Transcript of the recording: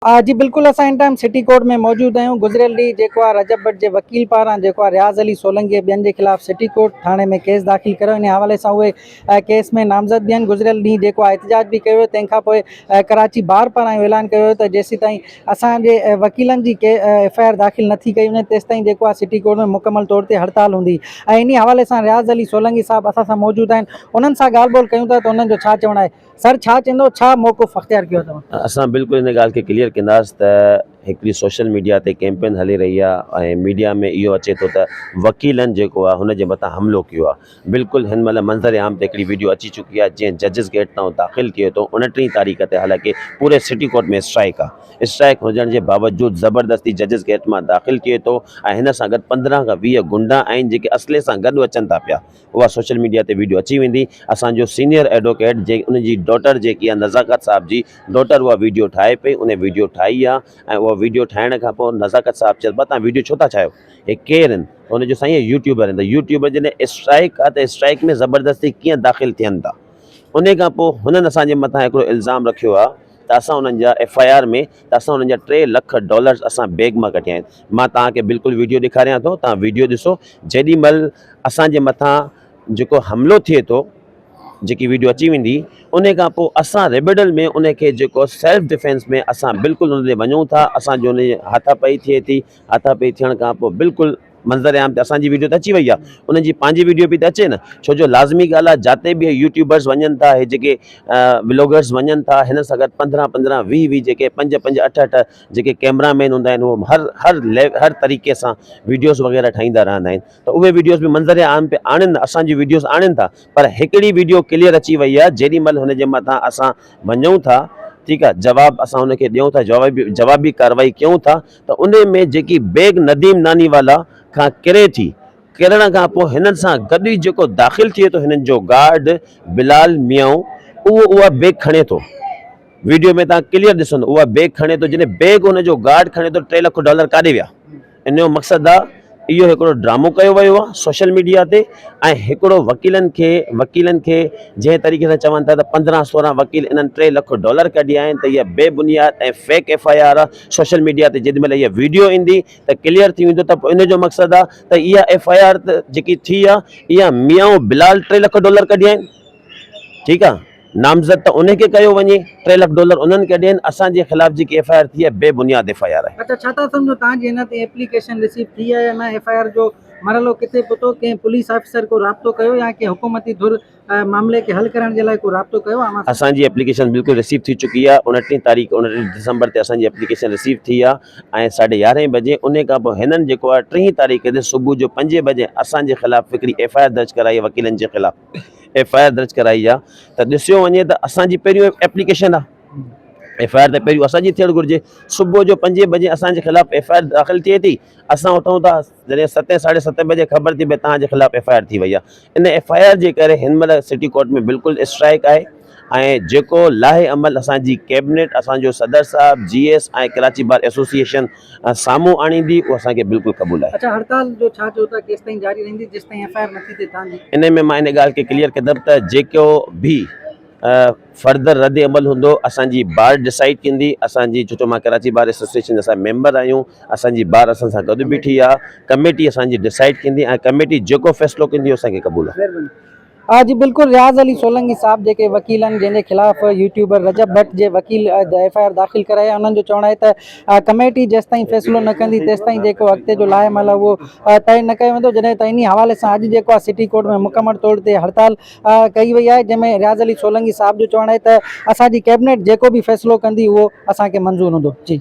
جي بلڪل اسان هن ٽائيم سٽي ڪورٽ ۾ موجود آهيون گذريل ڏينهن جيڪو آهي رجب بٽ جي وڪيل پاران جيڪو آهي رياض علي سولنگي ۽ ٻين جي خلاف سٽي ڪورٽ ٿاڻي ۾ ڪيس داخل ڪرايو ان حوالي سان اهي ڪيس ۾ نامزد به آهن گذريل ڏينهن جيڪو آهي احتجاج به ڪيو ويو تنهن کان پوء ڪراچي بار پاران اهو اعلان ڪيو ويو ته جيسيتائين اسان جي وڪيلن جي ڪي ايف I R داخل نه ٿي ڪئي وڃي تيستائين جيڪو آهي سٽي ڪورٽ ۾ مڪمل طور تي هڙتال هوندي ۽ انهي حوالي سان رياض علي سولنگي صاحب اسان سان موجود آهن انهن سان ڳالهه ٻولهه ڪيون ٿا ته انهن جو ڇا چوڻ آهي. سر ڇا چوندو ڇا موقف اختيار ڪيو اٿو. اسان بلڪل ان ڳالهه کي ڪليئر ڪنداس ته هڪڙي سوشل ميڊيا تي ڪيمپين هلي رهي آهي ۽ ميڊيا ۾ اهو اچي ٿو ته وڪيلن جيڪو آهي هن جي مٿان حملو ڪيو آهي بلڪل هن مهل منظر عام تي هڪڙي ويڊيو اچي چڪي آهي جنهن ججز گيٽ تان داخل ٿئي ٿو اڻٽيهين تاريخ تي حالانڪه پوري سٽي ڪورٽ ۾ اسٽرائيڪ آهي اسٽرائيڪ هجڻ جي باوجود زبردستي ججز گيٽ مان داخل ٿئي ٿو ۽ هن سان گڏ 15 کان 20 گنڊا آهن جيڪي اسلحي سان گڏ اچن ٿا پيا اها سوشل ميڊيا تي ويڊيو اچي ويندي اسان جو سينيئر ايڊوڪيٽ جي ان جي ڊاٽر جيڪي آهي نزاڪت صاحب جي ڊاٽر اها ويڊيو ٺاهي پئي ان ويڊيو ٺاهي آهي ۽ اها ويڊيو ٺاهڻ کان پوء نزاڪت صاحب چيس بابا تان ويڊيو ڇو ٿا ٺاهيو هي ڪير آهن ان جو سائين هي يوٽيوبر آهن ته يوٽيوبر جڏهن اسٽرائيڪ آهي ته اسٽرائيڪ ۾ زبردستي ڪيئن داخل ٿين ٿا ان کان پوء هنن اسان جي مٿان هڪڙو الزام رکيو آهي ته اسان انهن جا ايف I R ۾ ته اسان انهن جا ٽي لک ڊالرز اسان بيگ مان ڪڍيا آهن مان توهان کي بلڪل ويڊيو ڏيکاريان ٿو توهان ويڊيو ڏسو جيڏي مهل اسان جي مٿان جيڪو حملو ٿئي ٿو جيڪي ويڊيو اچي ويندي ان کان پوء اسان ريبيڊل ۾ ان کي جيڪو سيلف ڊفينس ۾ اسان بلڪل ان تي وڃون ٿا اسان جو ان جي هاٿا پائي ٿئي ٿي هاٿا پائي ٿيڻ کان پوء بلڪل منظر عام تي اسان جي ويڊيو ته اچي وئي آهي انهن جي پنهنجي ويڊيو به ته اچي نه ڇو جو لازمي ڳالهه آهي جاتي به يوٽيوبرز وڃن ٿا هي جيڪي بلاگرز وڃن ٿا هنن سان گڏ 15 15 20 20 جيڪي 5 5 8 8 جيڪي ڪيمرا مين هوندا آهن اهو هر هر هر طريقي سان ويڊيوز وغيره ٺاهيندا رهندا آهن ته اهي ويڊيوز به منظر عام تي آڻين اسان جون ويڊيوز آڻين ٿا پر هڪڙي ويڊيو ڪليئر اچي وئي آهي جيڏي مهل هن جي مٿان اسان وڃون ٿا ٺيڪ آهي جواب اسان هن کي ڏيون ٿا جوابي جوابي ڪارروائي ڪيون ٿا ته انهي ۾ جيڪي بيگ نديم ناني والا کان ڪري ٿي ڪرڻ کان پوء هنن سان گڏ ئي جيڪو داخل ٿئي ٿو هنن جو گارڊ بلال ميائون اهو اها بيگ کڻي ٿو ويڊيو ۾ تان ڪليئر ڏسندو اها بيگ کڻي ٿو جڏهن بيگ هن جو گارڊ کڻي ٿو 3 لک ڊالر ڪاڏي ويا ان جو مقصد آ اهو هڪڙو ڊرامو ڪيو ويو آ سوشل ميڊيا تي ۽ هڪڙو وڪيلن کي وڪيلن کي جنهن طريقي سان چون ٿا ته 15 16 وڪيل انهن 3 لک ڊالر ڪڍيا آهن ته اها بي بنياد ۽ فيڪ ايف I R آ سوشل ميڊيا تي جيڏي مهل اها ويڊيو ايندي ته ڪليئر ٿي ويندو ته ان جو مقصد آ ته اها ايف I R جيڪي ٿي آ اها ميان بلال 3 لک ڊالر ڪڍيا آهن ٺيڪ آ نامزد ته انهي کي ڪيو وڃي، 3 لک ڊالر انهن کي ڏين، اسان جي خلاف جيڪي ايف I R ٿي آهي بي بنياد ايف I R آهي. اڇا ڇا ٿا سمجهو توهان جي هن تي ايپليڪيشن رسيو ٿي آهي يا نه ايف I R جو مرحلو ڪٿي پهتو ڪنهن پوليس آفيسر ڪو رابطو ڪيو يا ڪنهن حڪومتي ڌر معاملي کي حل ڪرڻ جي لاء ڪو رابطو ڪيو اوهان سان؟ اسان جي ايپليڪيشن بلڪل رسيو ٿي چڪي آهي اڻٽيهه تاريخ اڻٽيهه ڊسمبر تي اسان جي ايپليڪيشن رسيو ٿي آهي ۽ ساڍي يارهين بجي انهي کان پوء هنن جيڪو آهي ٽيهين تاريخ تي صبح جو پنجين بجي اسان جي خلاف هڪڙي ايف I R درج ڪرائي آهي وڪيلن جي خلاف. ايف I R درج ڪرائي آ ته ڏسيو وڃي ته اسان جي پهريون ايپليڪيشن آ ايف I R ته پهريون اسان جي ٿيڻ گهرجي صبح جو پنجين بجي اسان جي خلاف ايف I R داخل ٿئي ٿي اسان اٿون ٿا جڏهن ستين ساڍي ستين بجي خبر ٿي ڀئي توهان جي خلاف ايف I R ٿي وئي آ ان ايف I R جي ڪري هن مهل سٽي ڪورٽ ۾ بلڪل اسٽرائيڪ آهي ۽ جيڪو لاهي عمل اسان جي ڪيبنيٽ اسان جو صدر صاحب جي ايس ۽ ڪراچي بار ايسوسيئيشن سامهون آڻيندي اهو اسان کي بلڪل قبول آهي. اڇا هڙتال جو ڇا چئو ٿا ڪيستائين جاري رهندي جيستائين ايف I R نٿي ٿئي توهان جي. انهي ۾ مان ان ڳالهه کي ڪليئر ڪندم ته جيڪو به فردر رد عمل هوندو اسان جي بار ڊسائيڊ ڪندي اسان جي ڇو جو مان ڪراچي بار ايسوسيئيشن جا اسان ميمبر آهيون اسان جي بار اسان سان گڏ بيٺي آهي ڪميٽي اسان جي ڊسائيڊ ڪندي ۽ ڪميٽي جيڪو فيصلو ڪندي اهو اسان کي قبول آهي. مهرباني. ها جي بلڪل رياض علي سولنگي صاحب جيڪي وڪيل آهن جنهن جي خلاف يوٽيوبر رجب ڀٽ جي وڪيل ايف I R داخل ڪرائي آهي انهن جو چوڻ آهي ته ڪميٽي جيستائين فيصلو نه ڪندي تيستائين جيڪو اڳتي جو لاء عمل آهي اهو طئي نه ڪيو ويندو جڏهن ته انهي حوالي سان اڄ جيڪو آهي سٽي ڪورٽ ۾ مڪمل طور تي هڙتال ڪئي وئي آهي جنهن ۾ رياض علي سولنگي صاحب جو چوڻ آهي ته اسان جي ڪيبنيٽ جيڪو به فيصلو ڪندي اهو اسان کي منظور هوندو جي.